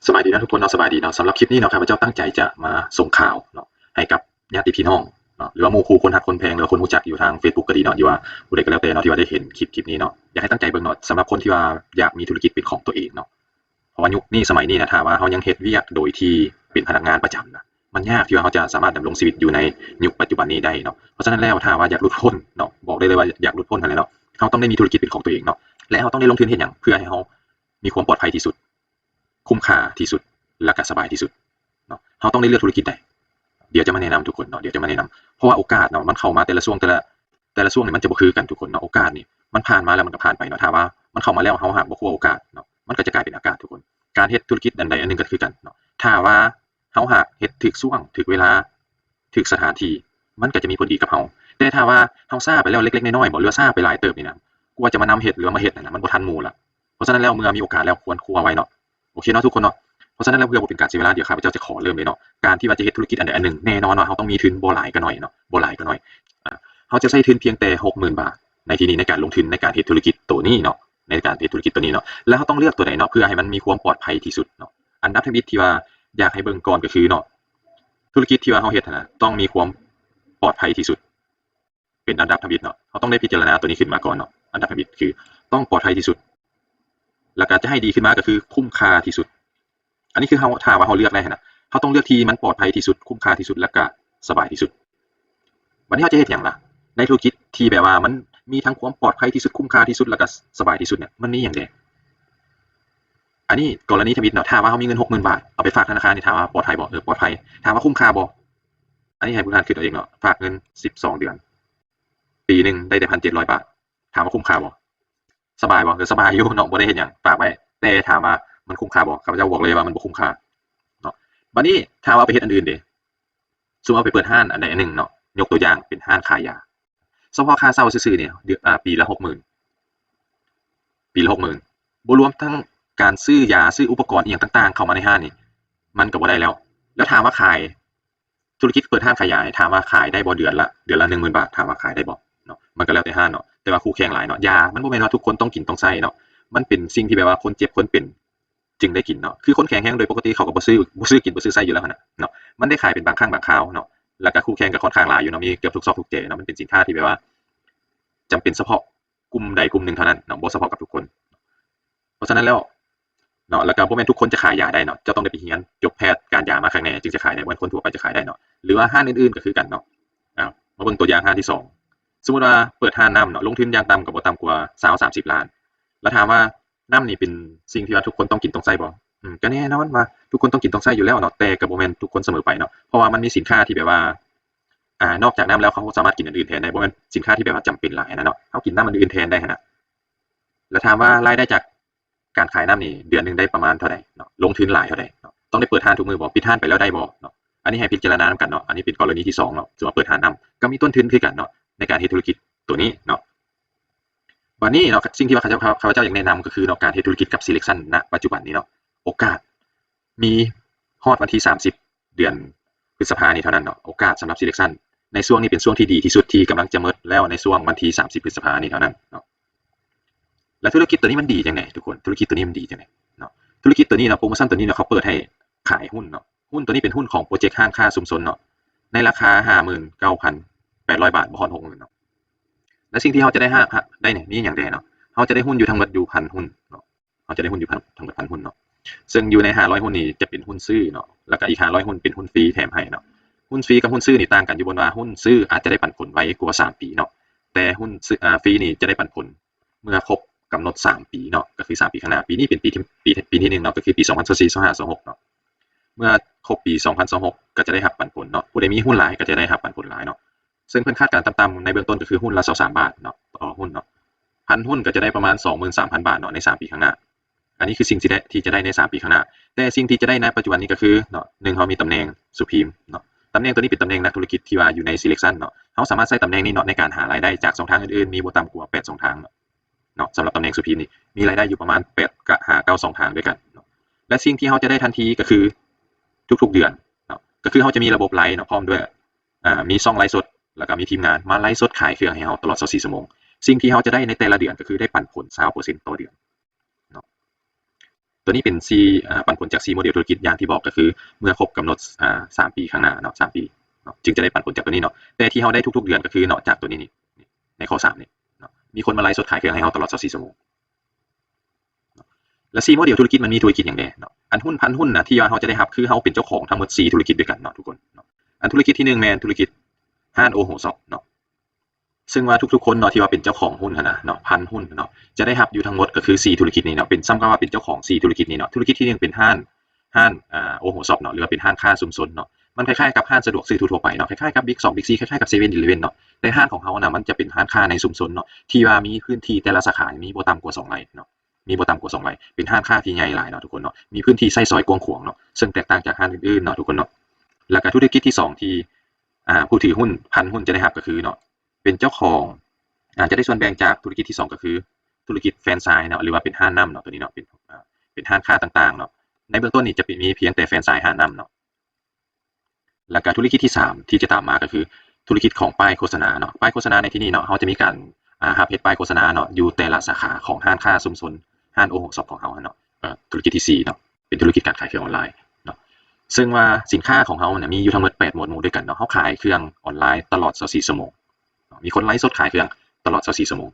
ສະບາຍດີເນາະທຸກຄົນເນາະ ສະບາຍດີເນາະ. ສຳລັບຄລິບນີ້ເນາະ ຂ້າພະເຈົ້າຕັ້ງໃຈຈະມາສົ່ງຂ່າວເນາະ ໃຫ້ກັບຍາດຕິພີ່ນ້ອງເນາະ ຫຼືວ່າໝູ່ຄູ່ຄົນຮັກຄົນແພງ ຫຼືວ່າຄົນຮູ້ຈັກຢູ່ທາງເຟສບຸກກໍດີເນາະ ຫຼືວ່າຜູ້ໃດກໍແລ້ວແຕ່ເນາະ ທີ່ວ່າໄດ້ເຫັນຄລິບ ຄລິບນີ້ເນາະ ຢາກໃຫ້ຕັ້ງໃຈເບິ່ງເນາະ ສຳລັບຄົນທີ່ວ່າຢາກມີທຸລະກິດເປັນຂອງຕົວເອງເນາະ. ເພາະວ່າຍຸກນີ້ສະໄໝນີ້ນະ ຖ້າວ່າເຮົາຍັງເຮັດວຽກໂດຍທີ່ເປັນພະນັກງານປະຈຳນະ ມັນຍາກທີ່ວ່າເຮົາຈະສາມາດດຳລົງຊີວິດຢູ່ໃນຍຸກປັດຈຸບັນນີ້ໄດ້ເນາະ. ເພາະສະນັ້ນແລ້ວ ຖ້າວ່າຢາກຫຼຸດພົ້ນເນາະ ບອກໄດ້ເລີຍວ່າຢາກຫຼຸດພົ້ນຫັ້ນແຫຼະເນາະ ເຮົາຕ້ອງໄດ້ມີທຸລະກິດເປັນຂອງຕົວເອງເນາະ ແລະ ເຮົາຕ້ອງໄດ້ລົງທຶນເຮັດຫຍັງ ເພື່ອໃຫ້ເຮົາມີຄວາມປອດໄພທີ່ສຸດ ຄຸ້ມຄ່າທີ່ສຸດ ແລະກະສະບາຍທີ່ສຸດເນາະ. ເຮົາຕ້ອງໄດ້ເລືອກທຸລະກິດໃດ? ດຽວຈະມາແນະນຳທຸກຄົນເນາະ ດຽວຈະມາແນະນຳ ເພາະວ່າໂອກາດເນາະ ມັນເຂົ້າມາແຕ່ລະຊ່ວງ ແຕ່ລະ ແຕ່ລະຊ່ວງນີ້ມັນຈະບໍ່ຄືກັນທຸກຄົນເນາະ. ໂອກາດນີ້ມັນຜ່ານມາແລ້ວມັນກໍຜ່ານໄປເນາະ ຖ້າວ່າມັນເຂົ້າມາແລ້ວ ເຮົາຫາກບໍ່ຄົວໂອກາດເນາະ ມັນກໍຈະກາຍເປັນອາກາດທຸກຄົນ. ການເຮັດທຸລະກິດອັນໃດອັນໜຶ່ງກໍຄືກັນເນາະ ຖ້າວ່າເຮົາຫາກເຮັດຖືກຊ່ວງ ຖືກເວລາ ຖືກສະຖານທີ່ ມັນກໍຈະມີຜົນດີກັບເຮົາ. ແຕ່ຖ້າວ່າເຮົາຊ້າໄປແລ້ວເລັກໆນ້ອຍໆບໍ ຫຼືວ່າຊ້າໄປຫຼາຍເຕີບນີ້ນະ ກວ່າຈະມານຳເຮັດ ຫຼືວ່າມາເຮັດຫັ້ນນະ ມັນບໍ່ທັນໝູ່ລະ. ເພາະສະນັ້ນແລ້ວ ເມື່ອມີໂອກາດແລ້ວຄວນຄົວໄວ້ເນາະ. ໂອເຄເນາະທຸກຄົນເນາະ ເພາະສະນັ້ນແລ້ວ ເພື່ອບໍ່ເປັນການເສຍເວລາ ດຽວຂ້າພະເຈົ້າຈະຂໍເລີ່ມເລີຍເນາະ. ການທີ່ວ່າຈະເຮັດທຸລະກິດອັນໃດອັນໜຶ່ງ ແນ່ນອນວ່າເຮົາຕ້ອງມີທຶນບໍ່ຫຼາຍກໍໜ້ອຍເນາະ ບໍ່ຫຼາຍກໍໜ້ອຍ ເຮົາຈະໃຊ້ທຶນພຽງແຕ່ຫົກໝື່ນບາດໃນທີ່ນີ້ ໃນການລົງທຶນໃນການເຮັດທຸລະກິດໂຕນີ້ເນາະ ໃນການເຮັດທຸລະກິດໂຕນີ້ເນາະ. ແລ້ວເຮົາຕ້ອງເລືອກຕົວໃດເນາະ ເພື່ອໃຫ້ມັນມີຄວາມປອດໄພທີ່ສຸດເນາະ. ອັນດັບທຳອິດທີ່ວ່າຢາກໃຫ້ເບິ່ງກ່ອນກໍຄືເນາະ ທຸລະກິດທີ່ວ່າເຮົາເຮັດຫັ້ນນະ ຕ້ອງມີຄວາມປອດໄພທີ່ສຸດ ເປັນອັນດັບທຳອິດເນາະ. ເຮົາຕ້ອງໄດ້ພິຈາລະນາຕົວນີ້ຂຶ້ນມາກ່ອນເນາະ ອັນດັບທຳອິດຄືຕ້ອງປອດໄພທີ່ສຸດ ແລ້ວກໍຈະໃຫ້ດີຂຶ້ນມາກໍຄືຄຸ້ມຄ່າທີ່ສຸດ. ອັນນີ້ຄືເຮົາ ຖ້າວ່າເຮົາເລືອກໄດ້ຫັ້ນນະ ເຮົາຕ້ອງເລືອກທີ່ມັນປອດໄພທີ່ສຸດ ຄຸ້ມຄ່າທີ່ສຸດ ແລ້ວກະສະບາຍທີ່ສຸດ. ບັດນີ້ເຮົາຈະເຮັດຫຍັງລະ ໃນທຸລະກິດທີ່ແບບວ່າມັນມີທັງຄວາມປອດໄພທີ່ສຸດ ຄຸ້ມຄ່າທີ່ສຸດ ແລ້ວກະສະບາຍທີ່ສຸດເນຍ ມັນມີຫຍັງແດ່? ອັນນີ້ກໍລະນີທຳອິດເນາະ ຖ້າວ່າເຮົາມີເງິນຫົກໝື່ນບາດ ເອົາໄປຝາກທະນາຄານນີ້ ຖາມວ່າປອດໄພບໍ່? ເອີ ປອດໄພ. ຖາມວ່າຄຸ້ມຄ່າບໍ່? ອັນນີ້ໃຫ້ຜູ້ທ່ານຄິດເອົາເອງເນາະ ຝາກເງິນສິບສອງເດືອນ ປີໜຶ່ງໄດ້ແຕ່ພັນເຈັດຮ້ອຍບາດ ຖາມວ່າຄຸ້ມຄ່າບໍ່? ສະບາຍບໍ່? ເອີ ສະບາຍຢູ່ເນາະ ບໍ່ໄດ້ເຮັດຫຍັງ ຝາກໄວ້. ແຕ່ຖາມວ່າມັນຄຸ້ມຄ່າບໍ່? ຂ້າພະເຈົ້າບອກເລີຍວ່າມັນບໍ່ຄຸ້ມຄ່າເນາະ. ບັດນີ້ຖ້າວ່າເອົາໄປເຮັດອັນອື່ນເດ? ສົມມຸດເອົາໄປເປີດຮ້ານອັນໃດອັນໜຶ່ງເນາະ ຍົກຕົວຢ່າງເປັນຮ້ານຂາຍຢາ ສະເພາະຄ່າເຊົ່າຊື່ໆນີ້ ເດືອນ ອາ ປີລະຫົກໝື່ນ ປີລະຫົກໝື່ນ ບໍ່ລວມທັງການຊື້ຢາ ຊື້ອຸປະກອນອີ່ຫຍັງຕ່າງໆ ເຂົ້າມາໃນຮ້ານນີ້ ມັນກໍບໍ່ໄດ້ແລ້ວ. ແລ້ວຖາມວ່າຂາຍ ທຸລະກິດເປີດຮ້ານຂາຍຢາ ຖາມວ່າຂາຍໄດ້ບໍ່ເດືອນລະ ເດືອນລະໜຶ່ງໝື່ນບາດ ຖາມວ່າຂາຍໄດ້ບໍ່ເນາະ? ມັນກໍແລ້ວແຕ່ຮ້ານເນາະ ແຕ່ວ່າຄູ່ແຂ່ງຫຼາຍເນາະ. ຢາມັນບໍ່ແມ່ນວ່າທຸກຄົນຕ້ອງກິນຕ້ອງໃຊ້ເນາະ ມັນເປັນສິ່ງທີ່ແບບວ່າຄົນເຈັບຄົນເປັນຈຶ່ງໄດ້ກິນເນາະ. ຄືຄົນແຂງແຮງໂດຍປົກກະຕິເຂົາກໍບໍ່ຊື້ ບໍ່ຊື້ກິນ ບໍ່ຊື້ໃຊ້ຢູ່ແລ້ວຫັ້ນນະເນາະ. ມັນໄດ້ຂາຍເປັນບາງຄັ້ງບາງຄາວເນາະ ແລ້ວກໍຄູ່ແຂ່ງກໍຄ່ອນຂ້າງຫຼາຍຢູ່ເນາະ ມີເກືອບທຸກຊອກທຸກແຈເນາະ. ມັນເປັນສິນຄ້າທີ່ແບບວ່າຈຳເປັນສະເພາະກຸ່ມໃດກຸ່ມໜຶ່ງເທົ່ານັ້ນເນາະ ບໍ່ສະເພາະກັບທຸກຄົນ. ເພາະສະນັ້ນແລ້ວເນາະ ແລ້ວກໍບໍ່ແມ່ນທຸກຄົນຈະຂາຍຢາໄດ້ເນາະ ເຈົ້າຕ້ອງໄດ້ໄປຮຽນຈົບແພດການຢາມາຄັກແນ່ຈຶ່ງຈະຂາຍໄດ້ ບໍ່ແມ່ນຄົນທົ່ວໄປຈະຂາຍໄດ້ເນາະ. ຫຼືວ່າຮ້ານອື່ນໆກໍຄືກັນເນາະ. ເອົາ ມາເບິ່ງຕົວຢ່າງຮ້ານທີສອງ ສົມມຸດວ່າເປີດຮ້ານນ້ຳເນາະ ລົງທຶນຢ່າງຕ່ຳກໍບໍ່ຕ່ຳກວ່າຊາວສາມສິບລ້ານ ແລ້ວຖາມວ່າ ນ້ຳນີ້ເປັນສິ່ງທີ່ວ່າທຸກຄົນຕ້ອງກິນຕ້ອງໃຊ້ບໍ່? ອືມ ກໍແນ່ນອນວ່າທຸກຄົນຕ້ອງກິນຕ້ອງໃຊ້ຢູ່ແລ້ວເນາະ ແຕ່ກໍບໍ່ແມ່ນທຸກຄົນສະເໝີໄປເນາະ ເພາະວ່າມັນມີສິນຄ້າທີ່ແບບວ່າ ອາ ນອກຈາກນ້ຳແລ້ວ ເຮົາສາມາດກິນອັນອື່ນແທນໄດ້ ບໍ່ແມ່ນສິນຄ້າທີ່ແບບວ່າຈຳເປັນຫຼາຍຫັ້ນນະເນາະ ເຮົາກິນນ້ຳອັນອື່ນແທນໄດ້ຫັ້ນນະ. ແລ້ວຖາມວ່າລາຍໄດ້ຈາກການຂາຍນ້ຳນີ້ ເດືອນໜຶ່ງໄດ້ປະມານເທົ່າໃດເນາະ? ລົງທຶນຫຼາຍເທົ່າໃດເນາະ? ຕ້ອງໄດ້ເປີດຮ້ານທຸກມື້ບໍ່? ປິດຮ້ານໄປແລ້ວໄດ້ບໍ່ເນາະ? ອັນນີ້ໃຫ້ພິຈາລະນານຳກັນເນາະ ອັນນີ້ເປັນກໍລະນີທີສອງເນາະ ສຳລັບເປີດຮ້ານນ້ຳ ກໍມີຕົ້ນທຶນຄືກັນເນາະ ໃນການເຮັດທຸລະກິດໂຕນີ້ເນາະ. ບັດນີ້ເນາະ ສິ່ງທີ່ວ່າຂ້າພະເຈົ້າ ຂ້າພະເຈົ້າຢາກແນະນຳກໍຄືເນາະ ການເຮັດທຸລະກິດກັບຊີເລັກຊັນ ນະປັດຈຸບັນນີ້ເນາະ ໂອກາດມີຮອດວັນທີສາມສິບ ເດືອນພຶດສະພານີ້ເທົ່ານັ້ນເນາະ ໂອກາດສຳລັບຊີເລັກຊັນໃນຊ່ວງນີ້ເປັນຊ່ວງທີ່ດີທີ່ສຸດ ທີ່ກຳລັງຈະໝົດແລ້ວໃນຊ່ວງວັນທີສາມສິບ ພຶດສະພານີ້ເທົ່ານັ້ນເນາະ. ແລ້ວທຸລະກິດໂຕນີ້ມັນດີຈັ່ງໃດທຸກຄົນ? ທຸລະກິດໂຕນີ້ມັນດີຈັ່ງໃດເນາະ? ທຸລະກິດໂຕນີ້ເນາະ ໂປຣໂມຊັນໂຕນີ້ເນາະ ເຂົາເປີດໃຫ້ຂາຍຫຸ້ນເນາະ ຫຸ້ນໂຕນີ້ເປັນຫຸ້ນຂອງໂປຣເຈັກຮ້ານຄ້າຊຸມຊົນເນາະ ໃນລາຄາຫ້າໝື່ນເກົ້າພັນແປດຮ້ອຍບາດ ບໍ່ຮອດຫົກໝື່ນເນາະ. ແລະສິ່ງທີ່ເຮົາຈະໄດ້ ໄດ້ນີ້ມີຫຍັງແດ່ເນາະ? ເຮົາຈະໄດ້ຫຸ້ນຢູ່ທັງໝົດຢູ່ພັນຫຸ້ນເນາະ ເຮົາຈະໄດ້ຫຸ້ນຢູ່ທັງໝົດພັນຫຸ້ນເນາະ ເຊິ່ງຢູ່ໃນຫ້າຮ້ອຍຫຸ້ນນີ້ຈະເປັນຫຸ້ນຊື້ເນາະ ແລ້ວກໍອີກຫ້າຮ້ອຍຫຸ້ນເປັນຫຸ້ນຟຣີແຖມໃຫ້ເນາະ. ຫຸ້ນຟຣີກັບຫຸ້ນຊື້ນີ້ຕ່າງກັນຢູ່ບ່ອນວ່າ ຫຸ້ນຊື້ອາດຈະໄດ້ປັນຜົນໄວກວ່າສາມປີເນາະ ແຕ່ຫຸ້ນ ອາ ຟຣີນີ້ຈະໄດ້ປັນຜົນເມື່ອຄົບກຳນົດສາມປີເນາະ ກໍຄືສາມປີຂ້າງໜ້າ. ປີນີ້ເປັນປີທີ ປີ ປີທີໜຶ່ງເນາະ ກໍຄືປີສອງພັນຊາວສີ່ ຊາວຫ້າ ຊາວຫົກເນາະ ເມື່ອຄົບປີສອງພັນຊາວຫົກກໍຈະໄດ້ຮັບປັນຜົນເນາະ ຜູ້ໃດມີຫຸ້ນຫຼາຍກໍຈະໄດ້ຮັບປັນຜົນຫຼາຍເນາະ. ເຊິ່ງເພິ່ນຄາດການຕ່ຳໆໃນເບື້ອງຕົ້ນກໍຄືຫຸ້ນລະຊາວສາມບາດເນາະ ຕໍ່ຫຸ້ນເນາະ ພັນຫຸ້ນກໍຈະໄດ້ປະມານສອງໝື່ນສາມພັນບາດເນາະ ໃນສາມປີຂ້າງໜ້າ. ອັນນີ້ຄືສິ່ງທີ່ໄດ້ ທີ່ຈະໄດ້ໃນສາມປີຂ້າງໜ້າ ແຕ່ສິ່ງທີ່ຈະໄດ້ໃນປັດຈຸບັນນີ້ກໍຄືເນາະ ໜຶ່ງ ເຮົາມີຕຳແໜ່ງ Supreme ເນາະ ຕຳແໜ່ງໂຕນີ້ເປັນຕຳແໜ່ງນັກທຸລະກິດທີ່ວ່າຢູ່ໃນ Selection ເນາະ ເຮົາສາມາດໃຊ້ຕຳແໜ່ງນີ້ເນາະ ໃນການຫາລາຍໄດ້ຈາກຊ່ອງທາງອື່ນໆ ມີບໍ່ຕ່ຳກວ່າແປດຊ່ອງທາງເນາະ ເນາະ ສຳລັບຕຳແໜ່ງ Supreme ນີ້ ມີລາຍໄດ້ຢູ່ປະມານແປດ ກະ ຫາ ເກົ້າຊ່ອງທາງດ້ວຍກັນເນາະ. ແລະສິ່ງທີ່ເຮົາຈະໄດ້ທັນທີກໍຄືທຸກໆເດືອນເນາະ ກໍຄືເຮົາຈະມີລະບົບໄລເນາະ ພ້ອມດ້ວຍ ອາ ມີຊ່ອງໄລຟ໌ສົດ ແລ້ວກໍມີທີມງານມາໄລຟ໌ສົດຂາຍເຄື່ອງໃຫ້ເຮົາຕະຫຼອດຊາວສີ່ຊົ່ວໂມງ. ສິ່ງທີ່ເຮົາຈະໄດ້ໃນແຕ່ລະເດືອນກໍຄືໄດ້ປັນຜົນຊາວເປີເຊັນຕໍ່ເດືອນເນາະ. ຕົວນີ້ເປັນສີ່ ອາ ປັນຜົນຈາກສີ່ໂມເດວທຸລະກິດ ຢ່າງທີ່ບອກກໍຄືເມື່ອຄົບກຳນົດ ອາ ສາມປີຂ້າງໜ້າເນາະ ສາມປີເນາະ ຈຶ່ງຈະໄດ້ປັນຜົນຈາກຕົວນີ້ເນາະ ແຕ່ທີ່ເຮົາໄດ້ທຸກໆເດືອນກໍຄືເນາະ ຈາກຕົວນີ້ນີ້ ໃນຂໍ້ສາມນີ້ເນາະ ມີຄົນມາໄລຟ໌ສົດຂາຍເຄື່ອງໃຫ້ເຮົາຕະຫຼອດຊາວສີ່ຊົ່ວໂມງເນາະ. ແລະສີ່ໂມເດວທຸລະກິດມັນມີທຸລະກິດຫຍັງແດ່ເນາະ? ອັນຮຸ້ນພັນຮຸ້ນນະ ທີ່ວ່າເຮົາຈະໄດ້ຮັບ ຄືເຮົາເປັນເຈົ້າຂອງທັງໝົດສີ່ທຸລະກິດດ້ວຍກັນເນາະ ທຸກຄົນເນາະ. ອັນທຸລະກິດທີໜຶ່ງແມ່ນທຸລະກິດຮ້ານໂອໂຮຊັອບເນາະ ເຊິ່ງວ່າທຸກໆຄົນເນາະ ທີ່ວ່າເປັນເຈົ້າຂອງຮຸ້ນຫັ້ນນະເນາະ ພັນຮຸ້ນເນາະ ຈະໄດ້ຮັບຢູ່ທັງໝົດກໍຄືສີ່ທຸລະກິດນີ້ເນາະ ເປັນສ່ຳກັບວ່າເປັນເຈົ້າຂອງສີ່ທຸລະກິດນີ້ເນາະ. ທຸລະກິດທີໜຶ່ງເປັນຮ້ານ ຮ້ານ ອາ ໂອໂຮຊັອບເນາະ ຫຼືວ່າເປັນຮ້ານຄ້າຊຸມຊົນເນາະ. ມັນຄ້າຍໆກັບຮ້ານສະດວກຊື້ທົ່ວໆໄປເນາະ ຄ້າຍໆກັບ Big ສອງ Big C ຄ້າຍໆກັບ Seven Eleven ເນາະ ແຕ່ຮ້ານຂອງເຮົານະ ມັນຈະເປັນຮ້ານຄ້າໃນຊຸມຊົນເນາະ ທີ່ວ່າມີພື້ນທີ່ແຕ່ລະສາຂາມີບໍ່ຕ່ຳກວ່າສອງໄຮ່ເນາະ ມີບໍ່ຕ່ຳກວ່າສອງໄຮ່ ເປັນຮ້ານຄ້າທີ່ໃຫຍ່ຫຼາຍເນາະ ທຸກຄົນເນາະ ມີພື້ນທີ່ໃຊ້ສອຍກວ້າງຂວາງເນາະ ເຊິ່ງແຕກຕ່າງຈາກຮ້ານອື່ນໆເນາະ ທຸກຄົນເນາະ. ແລ້ວກໍທຸລະກິດທີສອງທີ່ ອາ ຜູ້ຖືຮຸ້ນ ພັນຮຸ້ນຈະໄດ້ຮັບກໍຄືເນາະ ເປັນເຈົ້າຂອງ ອາ ຈະໄດ້ສ່ວນແບ່ງຈາກທຸລະກິດທີສອງກໍຄືທຸລະກິດແຟຣນໄຊເນາະ ຫຼືວ່າເປັນຮ້ານນ້ຳເນາະ ຕົວນີ້ເນາະ ເປັນ ອາ ເປັນຮ້ານຄ້າຕ່າງໆເນາະ. ໃນເບື້ອງຕົ້ນນີ້ຈະມີພຽງແຕ່ແຟຣນໄຊຮ້ານນ້ຳເນາະ. ແລ້ວກໍທຸລະກິດທີສາມທີ່ຈະຕາມມາກໍຄືທຸລະກິດຂອງປ້າຍໂຄສະນາເນາະ. ປ້າຍໂຄສະນາໃນທີ່ນີ້ເນາະ ເຮົາຈະມີການ ອາ ຮັບເຮັດປ້າຍໂຄສະນາເນາະ ຢູ່ແຕ່ລະສາຂາຂອງຮ້ານຄ້າຊຸມຊົນ ຮ້ານໂອໂຮຊັອບຂອງເຮົາຫັ້ນເນາະ. ເອີ ທຸລະກິດທີສີ່ເນາະ ເປັນທຸລະກິດການຂາຍເຄື່ອງອອນລາຍເນາະ ເຊິ່ງວ່າສິນຄ້າຂອງເຮົານະ ມີຢູ່ທັງໝົດແປດໝວດໝູ່ດ້ວຍກັນເນາະ. ເຮົາຂາຍເຄື່ອງອອນລາຍຕະຫຼອດຊາວສີ່ຊົ່ວໂມງເນາະ ມີຄົນໄລຟ໌ສົດຂາຍເຄື່ອງຕະຫຼອດຊາວສີ່ຊົ່ວໂມງ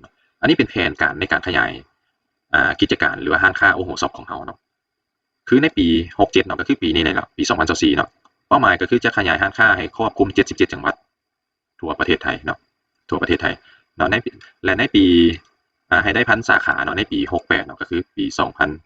ເນາະ. ອັນນີ້ເປັນແຜນການໃນການຂະຫຍາຍ ອາ ກິດຈະການ ຫຼືວ່າຮ້ານຄ້າໂອໂຮຊັອບຂອງເຮົາເນາະ. ຄືໃນປີຫົກເຈັດເນາະ ກໍຄືປີນີ້ແຫຼະເນາະ ປີສອງພັນຊາວສີ່ເນາະ ເປົ້າໝາຍກໍຄືຈະຂະຫຍາຍຮ້ານຄ້າໃຫ້ຄອບຄຸມເຈັດສິບເຈັດຈັງຫວັດທົ່ວປະເທດໄທເນາະ ທົ່ວປະເທດໄທເນາະ ໃນ ແລະໃນປີ ອາ ໃຫ້ໄດ້ພັນສາຂາເນາະ ໃນປີຫົກແປດເນາະ ກໍຄືປີສອງພັນ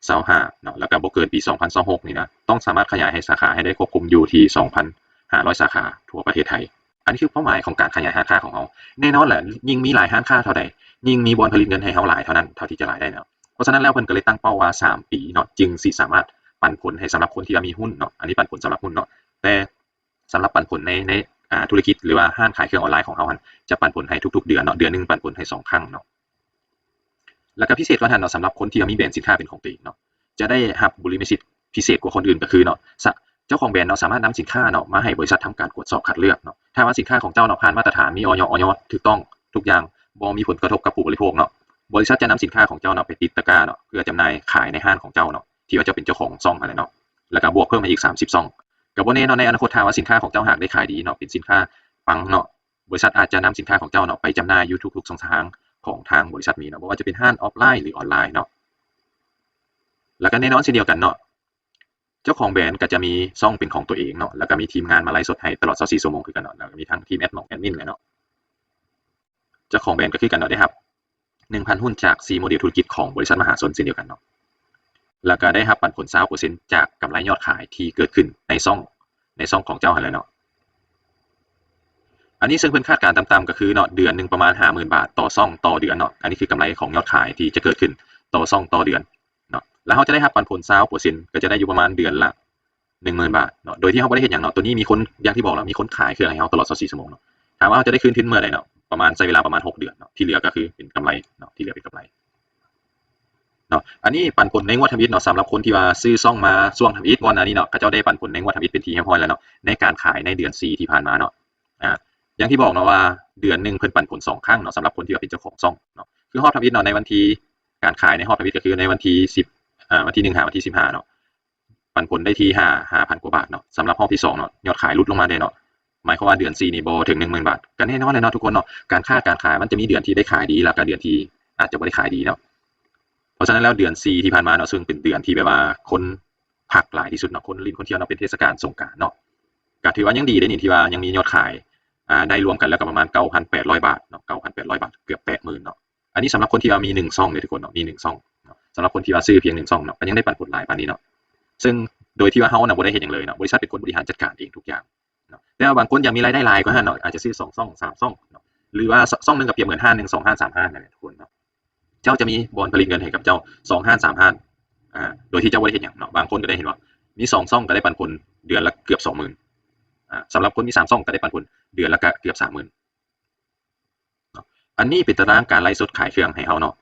ຊາວຫ້າເນາະ ແລ້ວກໍບໍ່ເກີນປີສອງພັນຊາວຫົກນີ້ນະ ຕ້ອງສາມາດຂະຫຍາຍໃຫ້ສາຂາໃຫ້ໄດ້ຄວບຄຸມຢູ່ທີ່ສອງພັນຫ້າຮ້ອຍສາຂາທົ່ວປະເທດໄທ. ອັນນີ້ຄືເປົ້າໝາຍຂອງການຂະຫຍາຍຮ້ານຄ້າຂອງເຮົາ. ແນ່ນອນແຫຼະ ຍິ່ງມີຫຼາຍຮ້ານຄ້າເທົ່າໃດ ຍິ່ງມີບ່ອນຜະລິດເງິນໃຫ້ເຮົາຫຼາຍເທົ່ານັ້ນ ເທົ່າທີ່ຈະລາຍໄດ້ເນາະ. ເພາະສະນັ້ນແລ້ວ ເພິ່ນກໍເລີຍຕັ້ງເປົ້າວ່າສາມປີເນາະ ຈຶ່ງຊິສາມາດປັນຜົນໃຫ້ສຳລັບຄົນທີ່ວ່າມີຮຸ້ນເນາະ. ອັນນີ້ປັນຜົນສຳລັບຮຸ້ນເນາະ ແຕ່ສຳລັບປັນຜົນໃນ ໃນ ອາ ທຸລະກິດ ຫຼືວ່າຮ້ານຂາຍເຄື່ອງອອນລາຍຂອງເຮົາຫັ້ນ ຈະປັນຜົນໃຫ້ທຸກໆເດືອນເນາະ ເດືອນໜຶ່ງປັນຜົນໃຫ້ສອງຄັ້ງເນາະ. ແລ້ວກໍພິເສດກວ່ານັ້ນເນາະ ສຳລັບຄົນທີ່ວ່າມີແບຣນສິນຄ້າເປັນຂອງຕົວເອງເນາະ ຈະໄດ້ຮັບບຸລິມະສິດພິເຈົ້າກວ່າຄົນອື່ນ ກໍຄືເນາະ ສະ ເຈົ້າຂອງແບຣນເນາະ ສາມາດນຳສິນຄ້າເນາະ ມາໃຫ້ບໍລິສັດທຳການກວດສອບຄັດເລືອກເນາະ. ຖ້າວ່າສິນຄ້າຂອງເຈົ້າເນາະ ຜ່ານມາດຕະຖານ ມີ ອຍ ອອຍ ຖືກຕ້ອງທຸກຢ່າງ ບໍ່ມີຜົນກະທົບກັບຜູ້ບໍລິໂພກເນາະ ບໍລິສັດຈະນຳສິນຄ້າຂອງເຈົ້າເນາະ ໄປຕິດຕະກາເນາະ ເພື່ອຈຳໜ່າຍຂາຍໃນຮ້ານຂອງເຈົ້າເນາະ ທີ່ວ່າເຈົ້າເປັນເຈົ້າຂອງຊ່ອງຫັ້ນແຫຼະເນາະ ແລ້ວກໍບວກເພີ່ມໃຫ້ອີກສາມສິບຊ່ອງ. ກໍບໍ່ແນ່ເນາະ ໃນອະນາຄົດ ຖ້າວ່າສິນຄ້າຂອງເຈົ້າຫາກໄດ້ຂາຍດີເນາະ ເປັນສິນຄ້າປັງເນາະ ບໍລິສັດອາດຈະນຳສິນຄ້າຂອງເຈົ້າເນາະ ໄປຈຳໜ່າຍຢູ່ທຸກໆຊ່ອງທາງຂອງທາງບໍລິສັດມີເນາະ ບໍ່ວ່າຈະເປັນຮ້ານອອຟລາຍ ຫຼື ອອນລາຍເນາະ. ແລ້ວກໍແນ່ນອນເຊັ່ນດຽວກັນເນາະ ເຈົ້າຂອງແບຣນກໍຈະມີຊ່ອງເປັນຂອງຕົວເອງເນາະ ແລ້ວກໍມີທີມງານມາໄລຟ໌ສົດໃຫ້ຕະຫຼອດຊາວສີ່ຊົ່ວໂມງຄືກັນເນາະ ແລ້ວກໍມີທັງທີມແອັດມິນ ແອັດມິນແຫຼະເນາະ. ເຈົ້າຂອງແບຣນກໍຄືກັນເນາະ ໄດ້ຮັບໜຶ່ງພັນຮຸ້ນຈາກສີ່ໂມເດວທຸລະກິດຂອງບໍລິສັດມະຫາຊົນເຊັ່ນດຽວກັນເນາະ ແລ້ວກໍໄດ້ຮັບປັນຜົນຊາວເປີເຊັນຈາກກຳໄລຍອດຂາຍທີ່ເກີດຂຶ້ນໃນຊ່ອງ ໃນຊ່ອງຂອງເຈົ້າຫັ້ນແຫຼະເນາະ. ອັນນີ້ເຊິ່ງເພິ່ນຄາດການຕ່ຳໆກໍຄືເນາະ ເດືອນໜຶ່ງປະມານຫ້າໝື່ນບາດຕໍ່ຊ່ອງຕໍ່ເດືອນເນາະ. ອັນນີ້ຄືກຳໄລຂອງຍອດຂາຍທີ່ຈະເກີດຂຶ້ນຕໍ່ຊ່ອງຕໍ່ເດືອນເນາະ ແລ້ວເຮົາຈະໄດ້ຮັບປັນຜົນຊາວເປີເຊັນ ກໍຈະໄດ້ຢູ່ປະມານເດືອນລະ ໜຶ່ງໝື່ນບາດເນາະ ໂດຍທີ່ເຮົາບໍ່ໄດ້ເຮັດຫຍັງເນາະ. ຕົວນີ້ມີຄົນ ຢ່າງທີ່ບອກແຫຼະ ມີຄົນຂາຍເຄື່ອງໃຫ້ເຮົາຕະຫຼອດຊາວສີ່ຊົ່ວໂມງເນາະ. ຖາມວ່າເຮົາຈະໄດ້ຄືນທຶນເມື່ອໃດເນາະ? ປະມານໃຊ້ເວລາປະມານຫົກເດືອນເນາະ ທີ່ເຫຼືອກໍຄືເປັນກຳໄລເນາະ ທີ່ເຫຼືອເປັນກຳໄລເນາະ. ອັນນີ້ປັນຜົນໃນງວດທຳອິດເນາະ ສຳລັບຄົນທີ່ວ່າຊື້ຊ່ອງມາຊ່ວງທຳອິດ ກ່ອນໜ້ານີ້ເນາະ ເຂົາເຈົ້າໄດ້ປັນຜົນໃນງວດທຳອິດເປັນທີ່ຮຽບຮ້ອຍແລ້ວເນາະ ໃນການຂາຍໃນເດືອນສີ່ທີ່ຜ່ານມາເນາະ. ອາ ຢ່າງທີ່ບອກເນາະວ່າເດືອນໜຶ່ງເພິ່ນປັນຜົນສອງຄັ້ງເນາະ ສຳລັບຄົນທີ່ວ່າເປັນເຈົ້າຂອງຊ່ອງເນາະ. ຄືຮອບທຳອິດເນາະ ໃນວັນທີ ການຂາຍໃນຮອບທຳອິດກໍຄືໃນວັນທີສິບ ອາ ວັນທີໜຶ່ງຫາວັນທີສິບຫ້າເນາະ ປັນຜົນໄດ້ທີຫ້າ ຫ້າພັນກວ່າບາດເນາະ. ສຳລັບຮອບທີສອງເນາະ ຍອດຂາຍຫຼຸດລົງມາແດ່ເນາະ ໝາຍຄວາມວ່າເດືອນສີ່ນີ້ບໍ່ເຖິງໜຶ່ງໝື່ນບາດ. ກໍແນ່ນອນແຫຼະເນາະທຸກຄົນເນາະ ການຄ້າການຂາຍມັນຈະມີເດືອນທີ່ໄດ້ຂາຍດີ ແລ້ວກໍເດືອນທີ່ອາດຈະບໍ່ໄດ້ຂາຍດີເນາະ. ເພາະສະນັ້ນແລ້ວເດືອນສີ່ທີ່ຜ່ານມາເນາະ ເຊິ່ງເປັນເດືອນທີ່ແບບວ່າຄົນພັກຫຼາຍທີ່ສຸດເນາະ ຄົນຫຼິ້ນຄົນທ່ຽວເນາະ ເປັນເທດສະການສົງການເນາະ ກໍຖືວ່າຍັງດີເດ້ນີ້ ທີ່ວ່າຍັງມີຍອດຂາຍ ອາ ໄດ້ລວມກັນແລ້ວກໍປະມານເກົ້າພັນແປດຮ້ອຍບາດເນາະ ເກົ້າພັນແປດຮ້ອຍບາດ ເກືອບແປດໝື່ນເນາະ. ອັນນີ້ສຳລັບຄົນທີ່ວ່າມີໜຶ່ງຊ່ອງເດ້ທຸກຄົນເນາະ ມີໜຶ່ງຊ່ອງເນາະ ສຳລັບຄົນທີ່ວ່າຊື້ພຽງໜຶ່ງຊ່ອງເນາະ ກໍຍັງໄດ້ປັນຜົນຫຼາຍປານນີ້ເນາະ ເຊິ່ງໂດຍທີ່ວ່າເຮົານະບໍ່ໄດ້ເຮັດຫຍັງເລີຍເນາະ ບໍລິສັດເປັນຄົນບໍລິຫານຈັດການເອງທຸກຢ່າງເນາະ. ແຕ່ວ່າບາງຄົນຢາກມີລາຍໄດ້ຫຼາຍກວ່າຫັ້ນເນາະ ອາດຈະຊື້ສອງຊ່ອງ ສາມຊ່ອງເນາະ ຫຼືວ່າຊ່ອງໜຶ່ງກໍປຽບເໝືອນຮ້ານໜຶ່ງ ສອງຮ້ານ ສາມຮ້ານນັ້ນແຫຼະທຸກຄົນເນາະ. ເຈົ້າຈະມີບ່ອນຜະລິດເງິນໃຫ້ກັບເຈົ້າສອງຮ້ານ ສາມຮ້ານ ອາ ໂດຍທີ່ເຈົ້າບໍ່ໄດ້ເຮັດຫຍັງເນາະ. ບາງຄົນກໍໄດ້ເຫັນວ່າມີສອງຊ່ອງກໍໄດ້ປັນຜົນເດືອນລະເກືອບສອງໝື່ນ ອາ ສຳລັບຄົນມີສາມຊ່ອງກໍໄດ້ປັນຜົນເດືອນລະກະເກືອບສາມໝື່ນ ເນາະ. ອັນນີ້ເປັນຕາຕະລາງການໄລຟ໌ສົດຂາຍເຄື່ອງໃຫ້ເຮົາເນາະ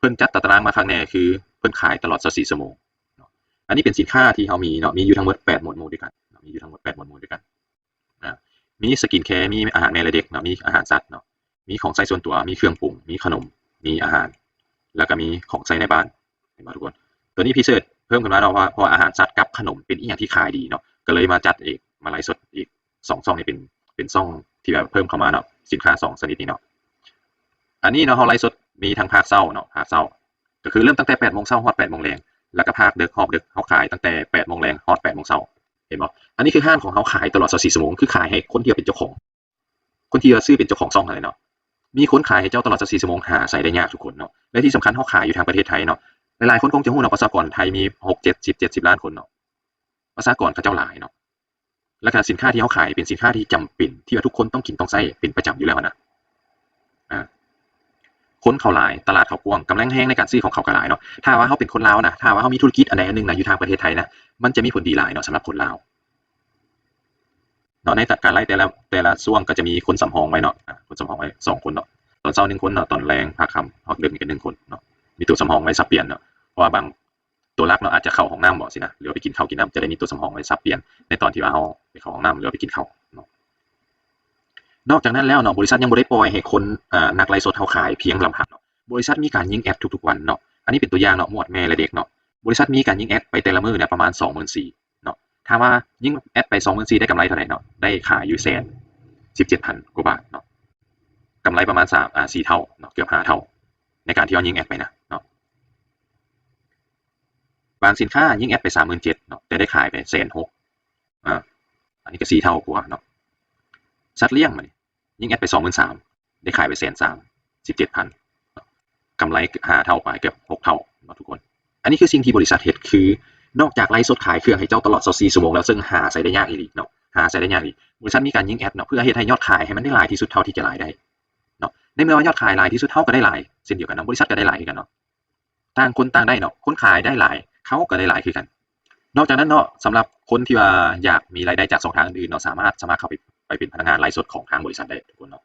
ເພິ່ນຈັດຕາຕະລາງມາຄັກແນ່ ຄືເພິ່ນຂາຍຕະຫຼອດຊາວສີ່ຊົ່ວໂມງເນາະ. ອັນນີ້ເປັນສິນຄ້າທີ່ເຮົາມີເນາະ ມີຢູ່ທັງໝົດແປດໝວດໝູ່ດ້ວຍກັນເນາະ ມີຢູ່ທັງໝົດແປດໝວດໝູ່ດ້ວຍກັນ ອາ ມີສະກິນແຄ ມີອາຫານແມ່ ແລະ ເດັກເນາະ ມີອາຫານສັດເນາະ ມີຂອງໃຊ້ສ່ວນຕົວ ມີເຄື່ອງປຸງ ມີຂະໜົມ ມີອາຫານ ແລ້ວກໍມີຂອງໃຊ້ໃນບ້ານ ເຫັນບໍ່ທຸກຄົນ? ຕົວນີ້ພິເສດເພີ່ມຂຶ້ນມາເນາະ ເພາະວ່າ ເພາະວ່າອາຫານສັດກັບຂະໜົມເປັນອີ່ຫຍັງທີ່ຂາຍດີເນາະ ກໍເລີຍມາຈັດເອກ ມາໄລຟ໌ສົດອີກ ສອງຊ່ອງນີ້ເປັນ ເປັນຊ່ອງທີ່ແບບເພີ່ມເຂົ້າມາເນາະ ສິນຄ້າສອງຊະນິດນີ້ເນາະ. ອັນນີ້ເນາະ ເຮົາໄລຟ໌ສົດມີທັງພາກເຊົ້າເນາະ ພາກເຊົ້າ ກໍຄືເລີ່ມຕັ້ງແຕ່ແປດໂມງເຊົ້າຮອດແປດໂມງແລງ ແລ້ວກໍພາກເດິກ ຮອບເດິກ ເຮົາຂາຍຕັ້ງແຕ່ແປດໂມງແລງຮອດແປດໂມງເຊົ້າ ເຫັນບໍ່? ອັນນີ້ຄືຮ້ານຂອງເຮົາຂາຍຕະຫຼອດຊາວສີ່ຊົ່ວໂມງ ຄືຂາຍໃຫ້ຄົນທີ່ວ່າເປັນເຈົ້າຂອງ ຄົນທີ່ວ່າຊື່ເປັນເຈົ້າຂອງຊ່ອງຫັ້ນແຫຼະເນາະ. ມີຄົນຂາຍໃຫ້ເຈົ້າຕະຫຼອດຊາວສີ່ຊົ່ວໂມງ ຫາໃຊ້ໄດ້ຍາກທຸກຄົນເນາະ ແລະທີ່ສຳຄັນເຮົາຂາຍຢູ່ທາງປະເທດໄທເນາະ ຫຼາຍໆຄົນຄົງຈະຮູ້ເນາະ ປະຊາກອນໄທມີຫົກ ເຈັດສິບ ເຈັດສິບລ້ານຄົນເນາະ ປະຊາກອນເຂົາເຈົ້າຫຼາຍເນາະ ແລ້ວກໍສິນຄ້າທີ່ເຮົາຂາຍເປັນສິນຄ້າທີ່ຈຳເປັນ ທີ່ວ່າທຸກຄົນຕ້ອງກິນຕ້ອງໃຊ້ເປັນປະຈຳຢູ່ແລ້ວຫັ້ນນະ. ອາ ຄົນເຂົາຫຼາຍ ຕະຫຼາດເຂົາກວ້າງ ກຳລັງແຮງໃນການຊື້ຂອງເຂົາກໍຫຼາຍເນາະ. ຖ້າວ່າເຮົາເປັນຄົນລາວນະ ຖ້າວ່າເຮົາມີທຸລະກິດອັນໃດອັນໜຶ່ງນະ ຢູ່ທາງປະເທດໄທນະ ມັນຈະມີຜົນດີຫຼາຍເນາະ ສຳລັບຄົນລາວ. ເນາະ ໃນການໄລຟ໌ແຕ່ລະ ແຕ່ລະຊ່ວງກໍຈະມີຄົນສຳຮອງໄວ້ເນາະ ອາ ຄົນສຳຮອງໄວ້ສອງຄົນເນາະ ຕອນເຊົ້າໜຶ່ງຄົນເນາະ ຕອນແລງພາກຄ່ຳຮອດເດິກນີ້ກໍໜຶ່ງຄົນເນາະ ມີໂຕສຳຮອງໄວ້ສັບປ່ຽນເນາະ ເພາະວ່າບາງ ຕົວຫຼັກເນາະ ອາດຈະເຂົ້າຫ້ອງນ້ຳບໍຊີ້ນະ ຫຼືວ່າໄປກິນເຂົ້າກິນນ້ຳ ຈະໄດ້ມີຕົວສຳຮອງໄວ້ສັບປ່ຽນໃນຕອນທີ່ວ່າເຮົາໄປເຂົ້າຫ້ອງນ້ຳ ຫຼືວ່າໄປກິນເຂົ້າເນາະ. ນອກຈາກນັ້ນແລ້ວເນາະ ບໍລິສັດຍັງບໍ່ໄດ້ປ່ອຍໃຫ້ຄົນ ອາ ນັກໄລຟ໌ສົດເຮົາຂາຍພຽງລຳພັງເນາະ ບໍລິສັດມີການຍິງແອັດທຸກໆວັນເນາະ. ອັນນີ້ເປັນຕົວຢ່າງເນາະ ໝວດແມ່ ແລະ ເດັກເນາະ ບໍລິສັດມີການຍິງແອັດໄປແຕ່ລະມື້ເນຍປະມານສອງໝື່ນສີ່ ເນາະ. ຖ້າວ່າຍິງແອັດໄປສອງໝື່ນສີ່ ໄດ້ກຳໄລເທົ່າໃດເນາະ? ໄດ້ຂາຍຢູ່ແສນສິບເຈັດພັນກວ່າບາດເນາະ ກຳໄລປະມານສາມ ອາ ສີ່ເທົ່າເນາະ ເກືອບຫ້າເທົ່າ ໃນການທີ່ເຮົາຍິງແອັດໄປນະເນາະ. ບາງສິນຄ້າຍິງແອັດໄປສາມໝື່ນເຈັດເນາະ ແຕ່ໄດ້ຂາຍໄປແສນຫົກ ອາ ອັນນີ້ກໍສີ່ເທົ່າກວ່າເນາະ. ສັດລ້ຽງບາດນີ້ ຍິງແອັດໄປສອງໝື່ນສາມ ໄດ້ຂາຍໄປແສນສາມສິບເຈັດພັນ ກຳໄລຫ້າເທົ່າປາຍ ເກືອບຫົກເທົ່າເນາະທຸກຄົນ. ອັນນີ້ຄືສິ່ງທີ່ບໍລິສັດເຮັດ ຄືນອກຈາກໄລຟ໌ສົດຂາຍເຄື່ອງໃຫ້ເຈົ້າຕະຫຼອດຊາວສີ່ຊົ່ວໂມງແລ້ວ ເຊິ່ງຫາໃຊ້ໄດ້ຍາກອີ່ຫຼີເນາະ ຫາໃຊ້ໄດ້ຍາກອີ່ຫຼີ ບໍລິສັດມີການຍິງແອັດເນາະ ເພື່ອເຮັດໃຫ້ຍອດຂາຍໃຫ້ມັນໄດ້ຫຼາຍທີ່ສຸດເທົ່າທີ່ຈະຫຼາຍໄດ້ເນາະ. ໃນເມື່ອວ່າຍອດຂາຍຫຼາຍທີ່ສຸດ ເຮົາກໍໄດ້ຫຼາຍເຊັ່ນດຽວກັນເນາະ ບໍລິສັດກໍໄດ້ຫຼາຍຄືກັນເນາະ. ຕ່າງຄົນຕ່າງໄດ້ເນາະ ຄົນຂາຍໄດ້ຫຼາຍ ເຮົາກໍໄດ້ຫຼາຍຄືກັນ. ນອກຈາກນັ້ນເນາະ ສຳລັບຄົນທີ່ວ່າຢາກມີລາຍໄດ້ຈາກຊ່ອງທາງອື່ນໆເນາະ ສາມາດສະໝັກເຂົ້າໄປ ໄປເປັນພະນັກງານໄລຟ໌ສົດຂອງທາງບໍລິສັດໄດ້ທຸກຄົນເນາະ.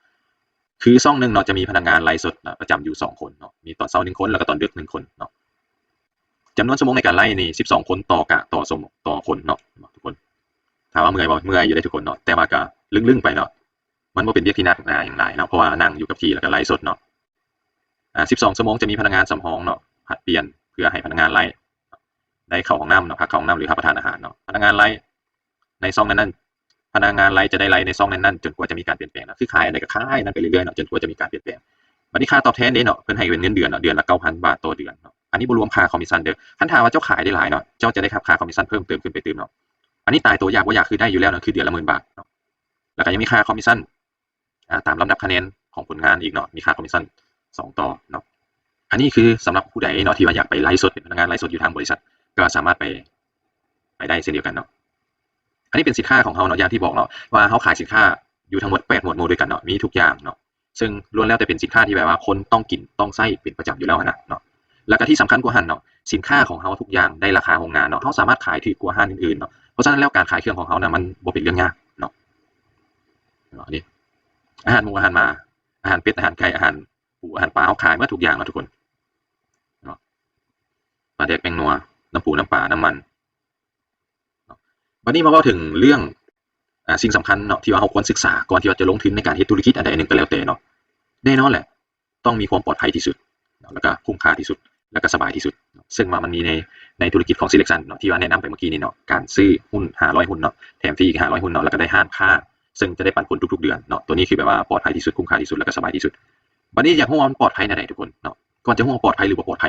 ຄືຊ່ອງໜຶ່ງເນາະ ຈະມີພະນັກງານໄລຟ໌ສົດນະ ປະຈຳຢູ່ສອງຄົນເນາະ ມີຕອນເຊົ້າໜຶ່ງຄົນ ແລ້ວກໍຕອນເດິກໜຶ່ງຄົນເນາະ. ຈຳນວນຊົ່ວໂມງໃນການໄລຟ໌ນີ້ ສິບສອງຄົນຕໍ່ກະ ຕໍ່ຊົ່ວໂມງ ຕໍ່ຄົນເນາະ ທຸກຄົນ. ຖາມວ່າເມື່ອຍບໍ່? ເມື່ອຍຢູ່ເດ້ທຸກຄົນເນາະ ແຕ່ວ່າກະລຶ້ງໆໄປເນາະ ມັນບໍ່ເປັນວຽກທີ່ໜັກໜາຫຍັງຫຼາຍເນາະ ເພາະວ່ານັ່ງຢູ່ກັບທີ່ ແລ້ວກໍໄລຟ໌ສົດເນາະ. ອາ ສິບສອງຊົ່ວໂມງຈະມີພະນັກງານສຳຮອງເນາະ ຜັດປ່ຽນເພື່ອໃຫ້ພະນັກງານໄລຟ໌ໄດ້ເຂົ້າຫ້ອງນ້ຳເນາະ ພັກເຂົ້າຫ້ອງນ້ຳ ຫຼື ຮັບປະທານອາຫານເນາະ. ພະນັກງານໄລຟ໌ໃນຊ່ອງນັ້ນໆ ພະນັກງານໄລຟ໌ຈະໄດ້ໄລຟ໌ໃນຊ່ອງນັ້ນໆ ຈົນກວ່າຈະມີການປ່ຽນແປງເນາະ ຄືຂາຍອັນໃດກໍຂາຍອັນນັ້ນໄປເລື້ອຍໆເນາະ ຈົນກວ່າຈະມີການປ່ຽນແປງ. ບາດນີ້ຄ່າຕອບແທນເດ້ເນາະ ເພິ່ນໃຫ້ເງິນເດືອນເນາະ ເດືອນລະເກົ້າພັນບາດຕໍ່ເດືອນເນາະ. ອັນນີ້ບໍ່ລວມຄ່າຄອມມິດຊັນເດີ້ ຄັນຖ້າວ່າເຈົ້າຂາຍໄດ້ຫຼາຍເນາະ ເຈົ້າຈະໄດ້ຮັບຄ່າຄອມມິດຊັນເພີ່ມເຕີມຂຶ້ນໄປຕື່ມເນາະ. ອັນນີ້ຕາຍໂຕຢາກບໍ່ຢາກ ຄືໄດ້ຢູ່ແລ້ວເນາະ ຄືເດືອນລະໝື່ນບາດເນາະ. ແລ້ວກໍຍັງມີຄ່າຄອມມິດຊັນ ອາ ຕາມລຳດັບຄະແນນຂອງຜົນງານອີກເນາະ ມີຄ່າຄອມມິດຊັນສອງຕໍ່ເນາະ. ອັນນີ້ຄືສຳລັບຜູ້ໃດເນາະ ທີ່ວ່າຢາກໄປໄລຟ໌ສົດ ເປັນພະນັກງານໄລຟ໌ສົດຢູ່ທາງບໍລິສັດ ກໍສາມາດໄປ ໄປໄດ້ເຊັ່ນດຽວກັນເນາະ. ອັນນີ້ເປັນສິນຄ້າຂອງເຮົາເນາະ ຢ່າງທີ່ບອກເນາະ ວ່າເຮົາຂາຍສິນຄ້າຢູ່ທັງໝົດແປດໝວດໝູ່ດ້ວຍກັນເນາະ ມີທຸກຢ່າງເນາະ ເຊິ່ງລ້ວນແລ້ວແຕ່ເປັນສິນຄ້າທີ່ແບບວ່າຄົນຕ້ອງກິນຕ້ອງໃຊ້ເປັນປະຈຳຢູ່ແລ້ວຫັ້ນນະເນາະ. ແລ້ວກໍທີ່ສຳຄັນກວ່າຫັ້ນເນາະ ສິນຄ້າຂອງເຮົາທຸກຢ່າງໄດ້ລາຄາໂຮງງານເນາະ ເຮົາສາມາດຂາຍຖືກກວ່າຮ້ານອື່ນໆເນາະ. ເພາະສະນັ້ນແລ້ວ ການຂາຍເຄື່ອງຂອງເຮົານະ ມັນບໍ່ເປັນເລື່ອງຍາກເນາະ. ເນາະ ອັນນີ້ ອາຫານໝູ ອາຫານໝາ ອາຫານເປັດ ອາຫານໄກ່ ອາຫານປູ ອາຫານປາ ເຮົາຂາຍໝົດທຸກຢ່າງເນາະທຸກຄົນເນາະ. ປາແດກ ແປ້ງນົວ ນ້ຳປູ ນ້ຳປາ ນ້ຳມັນເນາະ. ບັດນີ້ມາເວົ້າເຖິງເລື່ອງ ອາ ສິ່ງສຳຄັນເນາະ ທີ່ວ່າເຮົາຄວນສຶກສາກ່ອນທີ່ວ່າຈະລົງທຶນໃນການເຮັດທຸລະກິດອັນໃດອັນໜຶ່ງກໍແລ້ວແຕ່ເນາະ. ແນ່ນອນແຫຼະ ຕ້ອງມີຄວາມປອດໄພທີ່ສຸດເນາະ ແລ້ວກໍຄຸ້ມຄ່າທີ່ສຸດ ແລ້ວກໍສະບາຍທີ່ສຸດເນາະ. ເຊິ່ງວ່າມັນມີໃນ ໃນທຸລະກິດຂອງ Selection ເນາະ ທີ່ວ່າແນະນຳໄປເມື່ອກີ້ນີ້ເນາະ ການຊື້ຫຸ້ນຫ້າຮ້ອຍຫຸ້ນເນາະ ແຖມຟຣີອີກຫ້າຮ້ອຍຫຸ້ນເນາະ ແລ້ວກໍໄດ້ຮ້ານຄ້າ ເຊິ່ງຈະໄດ້ປັນຜົນທຸກໆເດືອນເນາະ. ຕົວນີ້ຄືແບບວ່າປອດໄພທີ່ສຸດ ຄຸ້ມຄ່າທີ່ສຸດ ແລ້ວກໍສະບາຍທີ່ສຸດ. ບັດນີ້ຢາກຮູ້ວ່າມັນປອດໄພແນວໃດທຸກຄົນເນາະ? ກ່ອນຈະຮູ້ວ່າປອດໄພ ຫຼື ບໍ່ປອດໄພ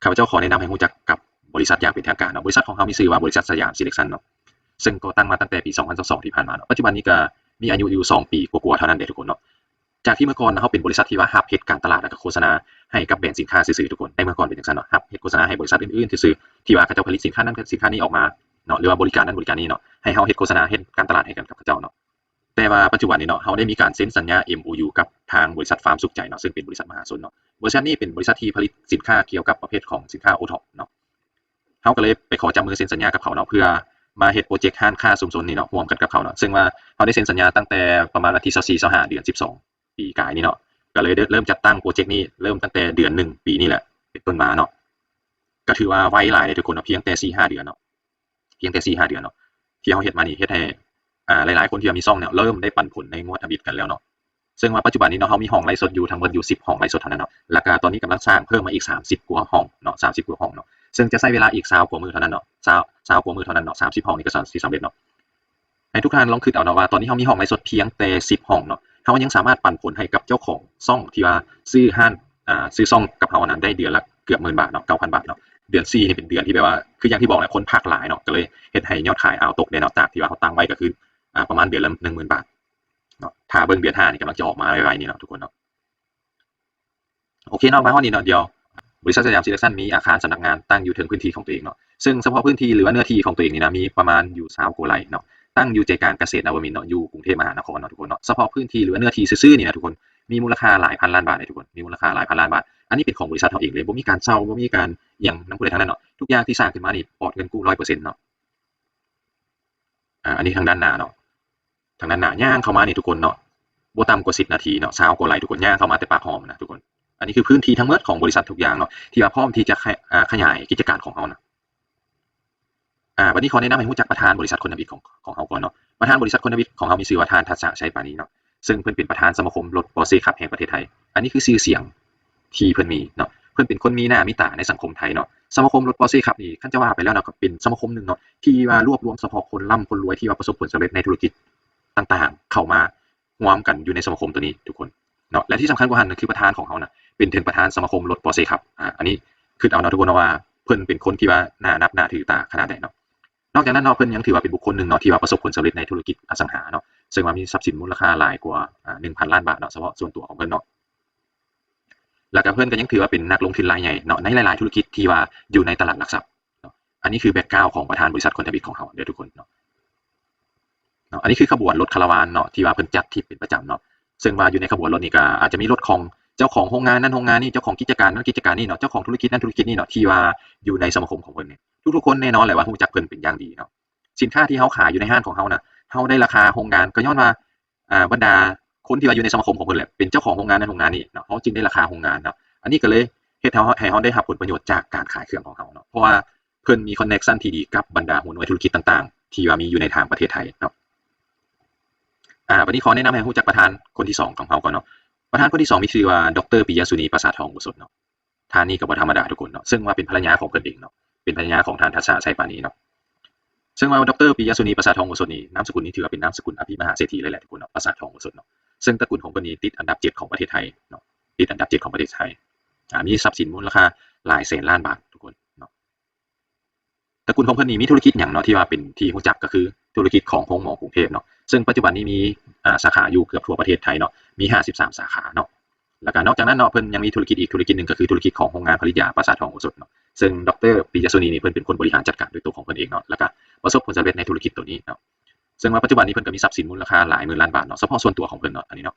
ຂ້າພະເຈົ້າຂໍແນະນຳໃຫ້ຮູ້ຈັກກັບບໍລິສັດຢ່າງເປັນທາງການເນາະ. ບໍລິສັດຂອງເຮົາມີຊື່ວ່າບໍລິສັດສະຫຍາມ Selection ເນາະ ເຊິ່ງກໍ່ຕັ້ງມາຕັ້ງແຕ່ປີສອງພັນຊາວສອງທີ່ຜ່ານມາເນາະ. ປັດຈຸບັນນີ້ກໍມີອາຍຸຢູ່ສອງປີກວ່າໆເທົ່ານັ້ນເດ້ທຸກຄົນເນາະ. ຈາກທີ່ເມື່ອກ່ອນເຮົາເປັນບໍລິສັດທີ່ວ່າຮັບເຮັດການຕະຫຼາດ ແລ້ວກໍໂຄສະນາໃຫ້ກັບແບຣນສິນຄ້າຊື່ໆທຸກຄົນ ໃນເມື່ອກ່ອນເປັນຈັ່ງຊັ້ນເນາະ ຮັບເຮັດໂຄສະນາໃຫ້ບໍລິສັດອື່ນໆຊື່ໆ ທີ່ວ່າເຂົາເຈົ້າຜະລິດສິນຄ້ານັ້ນສິນຄ້ານີ້ອອກມາເນາະ ຫຼືວ່າບໍລິການນັ້ນບໍລິການນີ້ເນາະ ໃຫ້ເຮົາເຮັດໂຄສະນາ ເຮັດການຕະຫຼາດໃຫ້ກັນກັບເຂົາເຈົ້າເນາະ. ແຕ່ວ່າປັດຈຸບັນນີ້ເນາະ ເຮົາໄດ້ມີການເຊັນສັນຍາ MOU ກັບທາງບໍລິສັດຟາມສຸກໃຈເນາະ ເຊິ່ງເປັນບໍລິສັດມະຫາຊົນເນາະ. ບໍລິສັດນີ້ເປັນບໍລິສັດທີ່ຜະລິດສິນຄ້າກ່ຽວກັບປະເພດຂອງສິນຄ້າ OTOP ເນາະ. ເຮົາກໍເລີຍໄປຂໍຈັບມືເຊັນສັນຍາກັບເຂົາເນາະ ເພື່ອມາເຮັດໂປຣເຈັກຮ້ານຄ້າຊຸມຊົນນີ້ເນາະ ຮ່ວມກັນກັບເຂົາເນາະ. ເຊິ່ງວ່າເຮົາໄດ້ເຊັນສັນຍາຕັ້ງແຕ່ປະມານວັນທີຊາວສີ່ ຊາວຫ້າ ເດືອນສິບສອງ ປີກາຍນີ້ເນາະ ກໍເລີຍເລີ່ມຈັດຕັ້ງໂປຣເຈັກນີ້ ເລີ່ມຕັ້ງແຕ່ເດືອນໜຶ່ງປີນີ້ແຫຼະເປັນຕົ້ນມາເນາະ. ກໍຖືວ່າໄວຫຼາຍເດ້ທຸກຄົນເນາະ ພຽງແຕ່ສີ່ຫ້າເດືອນເນາະ ພຽງແຕ່ສີ່ຫ້າເດືອນເນາະ ທີ່ເຮົາເຮັດມານີ້ ເຮັດໃຫ້ ອາ ຫຼາຍໆຄົນທີ່ວ່າມີຊ່ອງເນາະ ເລີ່ມໄດ້ປັນຜົນໃນງວດທຳອິດກັນແລ້ວເນາະ. ເຊິ່ງວ່າປັດຈຸບັນນີ້ເນາະ ເຮົາມີຫ້ອງໄລຟ໌ສົດຢູ່ທັງໝົດຢູ່ສິບຫ້ອງໄລຟ໌ສົດເທົ່ານັ້ນເນາະ ແລ້ວກະຕອນນີ້ກຳລັງສ້າງເພີ່ມມາອີກສາມສິບກວ່າຫ້ອງເນາະ ສາມສິບກວ່າຫ້ອງເນາະ ເຊິ່ງຈະໃຊ້ເວລາອີກຊາວກວ່າມື້ເທົ່ານັ້ນເນາະ ຊາວ ຊາວກວ່າມື້ເທົ່ານັ້ນເນາະ ສາມສິບຫ້ອງນີ້ກໍຊິສຳເລັດເນາະ. ໃຫ້ທຸກທ່ານລອງຄິດເອົາເນາະວ່າ ຕອນນີ້ເຮົາມີຫ້ອງໄລຟ໌ສົດພຽງແຕ່ສິບຫ້ອງເນາະ ເຮົາຍັງສາມາດປັນຜົນໃຫ້ກັບເຈົ້າຂອງຊ່ອງທີ່ວ່າຊື້ຮ້ານ ອາ ຊື້ຊ່ອງກັບເຮົານັ້ນໄດ້ເດືອນລະເກືອບໝື່ນບາດເນາະ ເກົ້າພັນບາດເນາະ. ເດືອນສີ່ນີ້ເປັນເດືອນທີ່ແບບວ່າ ຄືຢ່າງທີ່ບອກແຫຼະ ຄົນພັກຫຼາຍເນາະ ກໍເລີຍເຮັດໃຫ້ຍອດຂາຍອາວຕົກແດ່ເນາະ ຈາກທີ່ວ່າເຮົາຕັ້ງໄວ້ກໍຄື ອາ ປະມານເດືອນລະໜຶ່ງໝື່ນບາດເນາະ. ຖ້າເບິ່ງເດືອນຫ້ານີ້ກຳລັງຈະອອກມາໄວໆນີ້ເນາະ ທຸກຄົນເນາະ. ໂອເຄເນາະ ມາຮອດນີ້ເນາະ ດຽວ ບໍລິສັດສະຫຍາມຊີເລັກຊັນມີອາຄານສຳນັກງານຕັ້ງຢູ່ເທິງພື້ນທີ່ຂອງຕົວເອງເນາະ ເຊິ່ງສະເພາະພື້ນທີ່ ຫຼືວ່າເນື້ອທີ່ຂອງຕົວເອງນີ້ນະ ມີປະມານຢູ່ຊາວກວ່າໄຮ່ເນາະ ຕັ້ງຢູ່ໃຈກາງກະເສດນະວະມິນເນາະ ຢູ່ກຸງເທບມະຫານະຄອນເນາະ ທຸກຄົນເນາະ. ສະເພາະພື້ນທີ່ ຫຼືວ່າເນື້ອທີ່ຊື່ໆນີ້ນະ ທຸກຄົນ ມີມູນລະຄ່າຫຼາຍພັນລ້ານບາດເລີຍ ທຸກຄົນ ມີມູນລະຄ່າຫຼາຍພັນລ້ານບາດ. ອັນນີ້ເປັນຂອງບໍລິສັດເຮົາເອງເລີຍ ບໍ່ມີການເຊົ່າ ບໍ່ມີການອີ່ຫຍັງນຳຜູ້ໃດທັງນັ້ນເນາະ ທຸກຢ່າງທີ່ສ້າງຂຶ້ນມານີ້ປອດເງິນກູ້ຮ້ອຍເປີເຊັນເນາະ. ອາ ອັນນີ້ທາງດ້ານໜ້າເນາະ ທາງດ້ານໜ້າ ຍ່າງເຂົ້າມານີ້ທຸກຄົນເນາະ ບໍ່ຕ່ຳກວ່າສິບນາທີເນາະ ຊາວກວ່າໄຮ່ ທຸກຄົນ ຍ່າງເຂົ້າມາແຕ່ປາກຫ້ອງນະ ທຸກຄົນ. ອັນນີ້ຄືພື້ນທີ່ທັງໝົດຂອງບໍລິສັດທຸກຢ່າງເນາະ ທີ່ວ່າພ້ອມທີ່ຈະຂະ ອາ ຂະຫຍາຍກິດຈະການຂອງເຮົານະ. ອາ ບັດນີ້ຂໍແນະນຳໃຫ້ຮູ້ຈັກປະທານບໍລິສັດຄົນທຳອິດຂອງ ຂອງເຮົາກ່ອນເນາະ. ປະທານບໍລິສັດຄົນທຳອິດຂອງເຮົາມີຊື່ວ່າທ່ານ ທັດສະໄຊປານີເນາະ ເຊິ່ງເພິ່ນເປັນປະທານສະມາຄົມລົດປອເຊ່ຂັບແຫ່ງປະເທດໄທ. ອັນນີ້ຄືຊື່ສຽງທີ່ເພິ່ນມີເນາະ ເພິ່ນເປັນຄົນມີໜ້າມີຕາໃນສັງຄົມໄທເນາະ. ສະມາຄົມລົດປອເຊ່ຂັບນີ້ ຄັນຈະວ່າໄປແລ້ວເນາະ ກໍເປັນສະມາຄົມໜຶ່ງເນາະ ທີ່ວ່າລວບລວມສະເພາະຄົນລ່ຳຄົນລວຍທີ່ວ່າປະສົບຜົນສຳເລັດໃນທຸລະກິດຕ່າງໆ ເຂົ້າມາ ຮວມກັນຢູ່ໃນສະມາຄົມໂຕນີ້ທຸກຄົນເນາະ ແລະທີ່ສຳຄັນກວ່າຫັ້ນຄືປະທານຂອງເຮົານະ ເປັນເຖິງປະທານສະມາຄົມລົດປອເຊ່ຂັບ. ອາ ອັນນີ້ຄິດເອົາເນາະທຸກຄົນເນາະວ່າ ເພິ່ນເປັນຄົນທີ່ວ່າໜ້ານັບໜ້າຖືຕາຂະໜາດໃດເນາະ. ນອກຈາກນັ້ນເນາະ ເພິ່ນຍັງຖືວ່າເປັນບຸກຄົນໜຶ່ງເນາະ ທີ່ວ່າປະສົບຜົນສຳເລັດໃນທຸລະກິດອະສັງຫາເນາະ ເຊິ່ງວ່າມີຊັບສິນມູນລະຄ່າຫຼາຍກວ່າ ອາ ໜຶ່ງພັນລ້ານບາດເນາະ ສະເພາະສ່ວນຕົວຂອງເພິ່ນເນາະ. ແລ້ວກໍເພິ່ນກໍຍັງຖືວ່າເປັນນັກລົງທຶນລາຍໃຫຍ່ເນາະ ໃນຫຼາຍໆທຸລະກິດທີ່ວ່າຢູ່ໃນຕະຫຼາດຫຼັກຊັບເນາະ. ອັນນີ້ຄືແບັກກຣາວຂອງປະທານບໍລິສັດຄົນທຳອິດຂອງເຮົາເດີທຸກຄົນເນາະ. ເນາະ ອັນນີ້ຄືຂະບວນລົດຄາລາວານເນາະ ທີ່ວ່າເພິ່ນຈັດທຣິບເປັນປະຈຳເນາະ ເຊິ່ງວ່າຢູ່ໃນຂະບວນລົດນີ້ກໍອາດຈະມີລົດຂອງເຈົ້າຂອງໂຮງງານນັ້ນໂຮງງານນີ້ ເຈົ້າຂອງກິດຈະການນັ້ນກິດຈະການນີ້ເນາະ ເຈົ້າຂອງທຸລະກິດນັ້ນທຸລະກິດນີ້ເນາະ ທີ່ວ່າຢູ່ໃນສະມາຄົມຂອງເພິ່ນນີ້ ທຸກໆຄົນແນ່ນອນແຫຼະວ່າຮູ້ຈັກເພິ່ນເປັນຢ່າງດີເນາະ. ສິນຄ້າທີ່ເຮົາຂາຍຢູ່ໃນຮ້ານຂອງເຮົານະ ເຮົາໄດ້ລາຄາໂຮງງານ ກໍຍ້ອນວ່າ ອາ ບັນດາຄົນທີ່ວ່າຢູ່ໃນສະມາຄົມຂອງເພິ່ນແຫຼະ ເປັນເຈົ້າຂອງໂຮງງານນັ້ນໂຮງງານນີ້ເນາະ ເຮົາຈຶ່ງໄດ້ລາຄາໂຮງງານເນາະ. ອັນນີ້ກໍເລີຍເຮັດໃຫ້ເຮົາ ໃຫ້ເຮົາໄດ້ຮັບຜົນປະໂຫຍດຈາກການຂາຍເຄື່ອງຂອງເຮົາເນາະ ເພາະວ່າ ເພິ່ນມີຄອນເນັກຊັນທີ່ດີກັບບັນດາຫົວໜ່ວຍທຸລະກິດຕ່າງໆ ທີ່ວ່າມີຢູ່ໃນທາງປະເທດໄທເນາະ. ອາ ບັດນີ້ຂໍແນະນຳໃຫ້ຮູ້ຈັກປະທານຄົນທີສອງຂອງເຮົາກ່ອນເນາະ. ປະທານຄົນທີສອງມີຊື່ວ່າ ດອກເຕີ ປິຍະສຸນີ ປາສາດທອງໂອສົດເນາະ. ທ່ານນີ້ກໍບໍ່ທຳມະດາທຸກຄົນເນາະ ເຊິ່ງວ່າເປັນພັນລະຍາຂອງເພິ່ນເອງເນາະ ເປັນພັນລະຍາຂອງທ່ານ ທັດສະ ໄຊປານີເນາະ. ເຊິ່ງວ່າ ດອກເຕີ ປິຍະສຸນີ ປາສາດທອງໂອສົດນີ້ ນາມສະກຸນນີ້ຖືວ່າເປັນນາມສະກຸນອະພິມະຫາເສດຖີເລີຍແຫຼະທຸກຄົນເນາະ ປາສາດທອງໂອສົດເນາະ. ເຊິ່ງຕະກຸນຂອງເພິ່ນນີ້ຕິດອັນດັບເຈັດຂອງປະເທດໄທເນາະ ຕິດອັນດັບເຈັດຂອງປະເທດໄທ ອາ ມີຊັບສິນມູນລະຄ່າຫຼາຍແສນລ້ານບາດທຸກຄົນເນາະ. ຕະກຸນຂອງເພິ່ນນີ້ມີທຸລະກິດຫຍັງເນາະ ທີ່ວ່າເປັນທີ່ຮູ້ຈັກກໍຄືທຸລະກິດຂອງໂຮງໝໍກຸງເທບເນາະ ເຊິ່ງປັດຈຸບັນນີ້ມີ ອາ ສາຂາຢູ່ເກືອບທົ່ວປະເທດໄທເນາະ ມີຫ້າສິບສາມສາຂາເນາະ. ແລ້ວກໍນອກຈາກນັ້ນເນາະ ເພິ່ນຍັງມີທຸລະກິດອີກທຸລະກິດໜຶ່ງ ກໍຄືທຸລະກິດຂອງໂຮງງານຜະລິດຢາປາສາດທອງໂອສົດເນາະ ເຊິ່ງ ດອກເຕີ ປິຍະສຸນີ ນີ້ເພິ່ນເປັນຄົນບໍລິຫານຈັດການໂດຍຕົງຂອງເພິ່ນເອງເນາະ ແລ້ວກໍປະສົບຜົນສຳເລັດໃນທຸລະກິດໂຕນີ້ເນາະ. ເຊິ່ງວ່າປັດຈຸບັນນີ້ເພິ່ນກໍມີຊັບສິນມູນລະຄ່າຫຼາຍໝື່ນລ້ານບາດເນາະ ສະເພາະສ່ວນຕົວຂອງເພິ່ນເນາະ ອັນນີ້ເນາະ.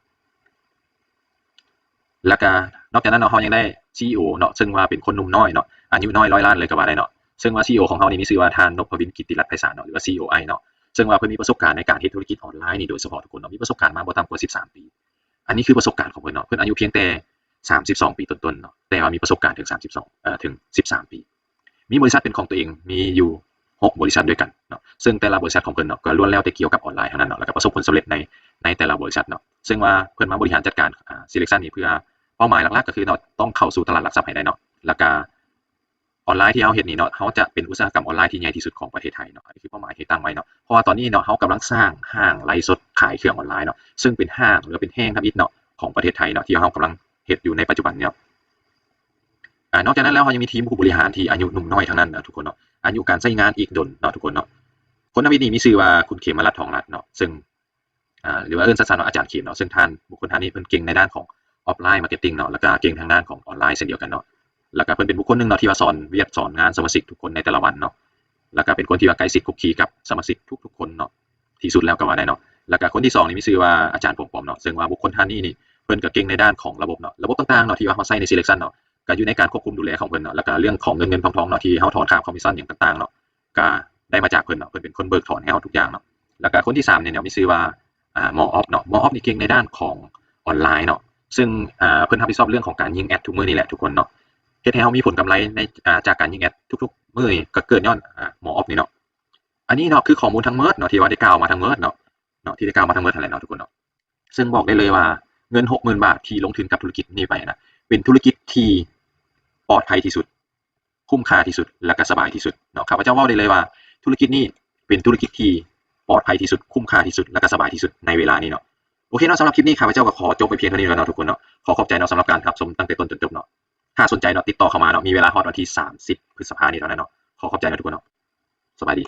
ແລ້ວກະນອກຈາກນັ້ນເນາະ ເຮົາຍັງໄດ້ ຊີອີໂອ ເນາະ ເຊິ່ງວ່າເປັນຄົນໜຸ່ມນ້ອຍເນາະ ອາຍຸນ້ອຍຮ້ອຍລ້ານເລີຍກໍວ່າໄດ້ເນາະ. ເຊິ່ງວ່າ ຊີອີໂອ ຂອງເຮົານີ້ມີຊື່ວ່າທ່ານ ນົບພະວິນ ກິດຕິລັດໄພສານເນາະ ຫຼືວ່າ ຊີອີໂອໄອ ເນາະ ເຊິ່ງວ່າເພິ່ນມີປະສົບການໃນການເຮັດທຸລະກິດອອນລາຍນີ້ໂດຍສະເພາະທຸກຄົນເນາະ ມີປະສົບການມາບໍ່ຕ່ຳກວ່າສິບສາມປີ. ອັນນີ້ຄືປະສົບການຂອງເພິ່ນເນາະ ເພິ່ນອາຍຸພຽງແຕ່ສາມສິບສອງປີຕົ້ນໆເນາະ ແຕ່ວ່າມີປະສົບການເຖິງສາມສິບສອງ ເອີ ເຖິງສິບສາມປີ. ມີບໍລິສັດເປັນຂອງຕົວເອງ ມີຢູ່ຫົກບໍລິສັດດ້ວຍກັນເນາະ ເຊິ່ງແຕ່ລະບໍລິສັດຂອງເພິ່ນເນາະ ກໍລ້ວນແລ້ວແຕ່ກ່ຽວກັບອອນລາຍເທົ່ານັ້ນເນາະ ແລ້ວກໍປະສົບຜົນສຳເລັດໃນ ໃນແຕ່ລະບໍລິສັດເນາະ. ເຊິ່ງວ່າເພິ່ນມາບໍລິຫານຈັດການ ອາ ຊີເລັກຊັນນີ້ ເພື່ອເປົ້າໝາຍຫຼັກໆກໍຄືເນາະ ຕ້ອງເຂົ້າສູ່ຕະຫຼາດຫຼັກຊັບໃຫ້ໄດ້ເນາະ ແລ້ວກໍອອນລາຍທີ່ເຮົາເຮັດນີ້ເນາະ ເຮົາຈະເປັນອຸດສາຫະກຳອອນລາຍທີ່ໃຫຍ່ທີ່ສຸດຂອງປະເທດໄທເນາະ ອັນນີ້ຄືເປົ້າໝາຍທີ່ຕັ້ງໄວ້ເນາະ. ເພາະວ່າຕອນນີ້ເນາະ ເຮົາກຳລັງສ້າງຫ້າງໄລຟ໌ສົດຂາຍເຄື່ອງອອນລາຍເນາະ ເຊິ່ງເປັນຫ້າງ ຫຼືວ່າເປັນແຮງທຳອິດເນາະ ຂອງປະເທດໄທເນາະ ທີ່ເຮົາກຳລັງເຮັດຢູ່ໃນປັດຈຸບັນນີ້ເນາະ. ອາ ນອກຈາກນັ້ນແລ້ວ ເຮົາຍັງມີທີມຜູ້ບໍລິຫານທີ່ອາຍຸໜຸ່ມນ້ອຍທັງນັ້ນນະທຸກຄົນເນາະ ອາຍຸການໃຊ້ງານອີກດົນເນາະທຸກຄົນເນາະ. ຄົນທຳອິດນີ້ມີຊື່ວ່າ ຄຸນ ເຂມມະລັດ ທອງລັດ ເນາະ ເຊິ່ງ ອາ ຫຼືວ່າເອີ້ນສັ້ນໆວ່າອາຈານເຂມເນາະ ເຊິ່ງທ່ານ ບຸກຄົນທ່ານນີ້ເພິ່ນເກັ່ງໃນດ້ານຂອງອອຟລາຍມາເກັດຕິງເນາະ ແລ້ວກະເກັ່ງທາງດ້ານຂອງອອນລາຍເຊັ່ນດຽວກັນເນາະ. ແລ້ວກະເພິ່ນເປັນບຸກຄົນໜຶ່ງເນາະ ທີ່ວ່າສອນວຽກສອນງານສະມາຊິກທຸກຄົນໃນແຕ່ລະວັນເນາະ ແລ້ວກະເປັນຄົນທີ່ວ່າໃກ້ຊິດຄຸກຄີກັບສະມາຊິກທຸກໆຄົນເນາະ ທີ່ສຸດແລ້ວກໍວ່າໄດ້ເນາະ. ແລ້ວກະຄົນທີສອງນີ້ມີຊື່ວ່າອາຈານ ປົມປອມ ເນາະ ເຊິ່ງວ່າບຸກຄົນທ່ານນີ້ນີ້ ເພິ່ນກໍເກັ່ງໃນດ້ານຂອງລະບົບເນາະ ລະບົບຕ່າງໆເນາະ ທີ່ວ່າເຮົາໃຊ້ໃນຊີເລັກຊັນເນາະ ກໍຢູ່ໃນການຄວບຄຸມດູແລຂອງເພິ່ນເນາະ ແລ້ວກະເລື່ອງຂອງເງິນເງິນທອງທອງເນາະ ທີ່ເຮົາຖອນຄ່າຄອມມິດຊັນຫຍັງຕ່າງໆເນາະ ກະໄດ້ມາຈາກເພິ່ນເນາະ ເພິ່ນເປັນຄົນເບີກຖອນໃຫ້ເຮົາທຸກຢ່າງເນາະ. ແລ້ວກະຄົນທີສາມນີ້ເນາະ ມີຊື່ວ່າ ອາ ໝໍອອບ ເນາະ ໝໍອອບນີ້ເກັ່ງໃນດ້ານຂອງອອນລາຍເນາະ ເຊິ່ງ ອາ ເພິ່ນຮັບຜິດຊອບເລື່ອງຂອງການຍິງແອັດທຸກມື້ນີ້ແຫຼະທຸກຄົນເນາະ ເຮັດໃຫ້ເຮົາມີຜົນກຳໄລໃນ ອາ ຈາກການຍິງແອັດທຸກໆມື້ນີ້ ກໍເກີດຍ້ອນ ອາ ໝໍອອບນີ້ເນາະ. ອັນນີ້ເນາະ ຄືຂໍ້ມູນທັງໝົດເນາະ ທີ່ວ່າໄດ້ກ່າວມາທັງໝົດເນາະ ເນາະ ທີ່ໄດ້ກ່າວມາທັງໝົດຫັ້ນແຫຼະເນາະທຸກຄົນເນາະ. ເຊິ່ງບອກໄດ້ເລີຍວ່າ ເງິນຫົກໝື່ນບາດທີ່ລົງທຶນກັບທຸລະກິດນີ້ໄປນະ ເປັນທຸລະກິດທີ່ປອດໄພທີ່ສຸດ ຄຸ້ມຄ່າທີ່ສຸດ ແລະກະສະບາຍທີ່ສຸດເນາະ. ຂ້າພະເຈົ້າເວົ້າໄດ້ເລີຍວ່າທຸລະກິດນີ້ເປັນທຸລະກິດທີ່ປອດໄພທີ່ສຸດ ຄຸ້ມຄ່າທີ່ສຸດ ແລະກະສະບາຍທີ່ສຸດໃນເວລານີ້ເນາະ. ໂອເຄເນາະ ສຳລັບຄລິບນີ້ຂ້າພະເຈົ້າກໍຂໍຈົບໄປພຽງເທົ່ານີ້ກ່ອນເນາະທຸກຄົນເນາະ. ຂໍຂອບໃຈເນາະສຳລັບການຮັບຊົມຕັ້ງແຕ່ຕົ້ນຈົນຈົບເນາະ. ຖ້າສົນໃຈເນາະ ຕິດຕໍ່ເຂົ້າມາເນາະ ມີເວລາຮອດວັນທີສາມສິບພຶດສະພານີ້ເທົ່ານັ້ນເນາະ. ຂໍຂອບໃຈເນາະທຸກຄົນເນາະ. ສະບາຍດີ.